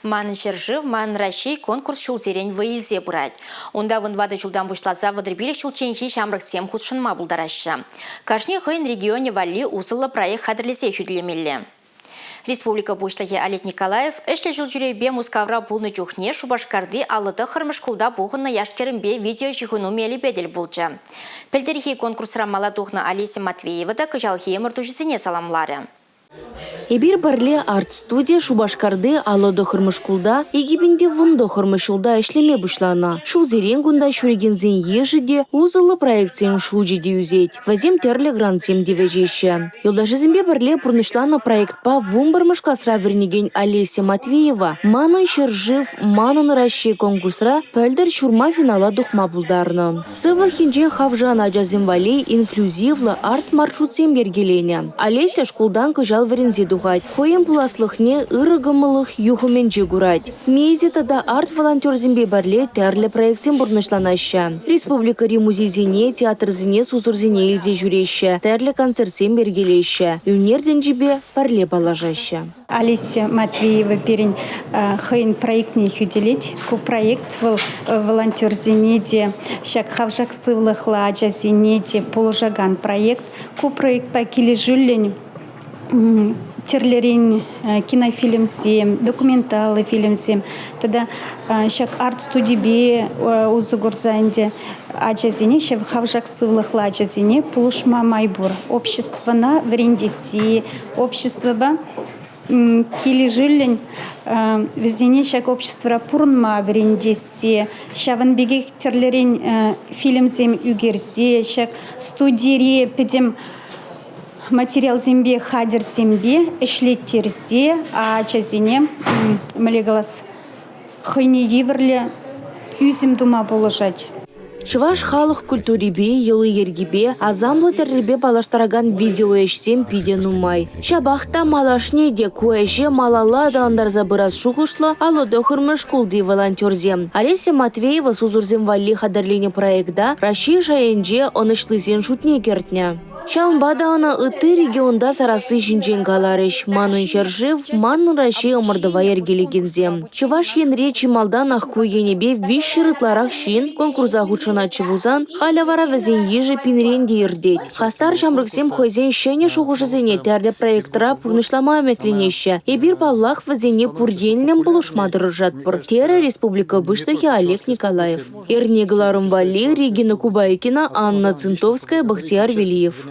«Манӑн ҫӗршыв, манӑн Раҫҫей» конкурс ҫулсерен вӑй илсе пырать. Унта 14 ҫултан пуҫласа 35 ҫулчченхи ҫамрӑксем хутшӑнма пултараҫҫӗ. Кашни хӑйӗн регионӗ валли усӑллӑ проект хатӗрлесе хӳтӗлемелле. Республика Пуҫлӑхӗ Олег Николаев ӗҫлӗ ҫулҫӳревпе Мускавра пулнӑ чухне Шупашкарти 59-мӗш шкулта пухӑннӑ яш-кӗрӗмпе видеоҫыхӑну мелӗпе тӗл пулчӗ. Пӗлтӗрхи конкурсра мала тухнӑ Олеся Матвеева та кӑҫалхи ӑмӑртуҫӑсене саламларӗ. Эпир пӗрле арт-студи Шупашкарти 59-мӗш шкулта 2019-мӗш ҫулта ӗҫлеме пуҫланӑ. Ҫулсерен кунта ҫӳрекенсен йышӗ те, усӑллӑ проектсен шучӗ те ӳсет. Вӗсем тӗрлӗ грантсем тивӗҫеҫҫӗ. Юлташӗсемпе пӗрле пурнӑҫланӑ проектпа 11-мӗш класра вӗренекен Олеся Матвеева «Манӑн ҫӗршыв, манӑн Раҫҫей» конкурсра пӗлтӗр ҫурма финала тухма пултарнӑ. Сывлӑх енчен хавшанӑ ачасем валли инклюзивлӑ арт-маршрутсем йӗркеленӗ. Олеся шкултан кӑҫал вӗренсе тухать. Хӑйӗн пуласлӑхне ырӑ кӑмӑллӑх юхӑмӗнче курать. Медиа тата арт-волонтерсемпе пӗрле тӗрлӗ проектсем пурнӑҫланаҫҫӗ. Республикӑри музейсене, театрсене сусӑрсене илсе ҫӳреҫҫӗ, тӗрлӗ концертсем йӗркелеҫҫӗ, ӳнер тӗнчипе пӗрле паллашаҫҫӗ. Олеся Матвеева пирӗн хӑйӗн проектне хӳтӗлет. Ку проект вӑл волонтерсене те, ҫак хавшак сывлӑхлӑ ачасене те пулӑшакан проект. Ку проектпа килӗшӳллӗн тӗрлӗрен кинофильмсем, документаллӑ фильмсем тата ҫак арт-студипе усӑ курса ӗнтӗ ачасене, ҫав хавшак сывлӑхлӑ ачасене пулӑшма май пур. Обществӑна вӗрентесси, обществӑпа килӗшӳллӗн вӗсене ҫак обществӑра пурӑнма вӗрентесси, ҫавӑн пекех тӗрлӗрен фильмсем ӳкерсе ҫак студире пӗтӗм материалсемпе, хатӗрсемпе ӗҫлеттерсе ачасене, мӗнле калас, хӑйне евӗрлӗ ӳсӗм тума пулӑшать. Чӑваш халӑх культурипе, йӑли-йӗркипе, асамлӑ тӗррипе паллаштаракан видеоӗҫсем питӗ нумай. Ҫапах та малашне те ку ӗҫе малалла аталантарса пырас шухӑшлӑ 59-мӗш шкулти волонтерсем. Олеся Матвеева сусӑрсем валли хатӗрленӗ проекта Раҫҫей шайӗнче ӑнӑҫлисен шутне кӗртнӗ. Ҫавӑнпа та ӑна ытти регионта сарасси ҫинчен каларӗҫ. «Манӑн ҫӗршыв, манӑн Раҫҫей» ӑмӑртӑва йӗркелекенсем. Чӑваш Енре чи малтанах ку енӗпе 300 ытларах ҫын конкурса хутшӑнатчӗ пулсан, халӗ вара вӗсен йышӗ пинрен те иртет. Хастар ҫамрӑксем хӑйсен ҫӗнӗ шухӑшӗсене тӗрлӗ проектра пурнӑҫлама ӗмӗтленеҫҫӗ. Эпир, паллах, вӗсене пур енлӗн пулӑшма тӑрӑшатпӑр, терӗ республика Пуҫлӑхӗ Олег Николаев. Эрне кӑларӑм валли Регина Кубайкина, Анна Цинтовская, Бахтияр Велиев.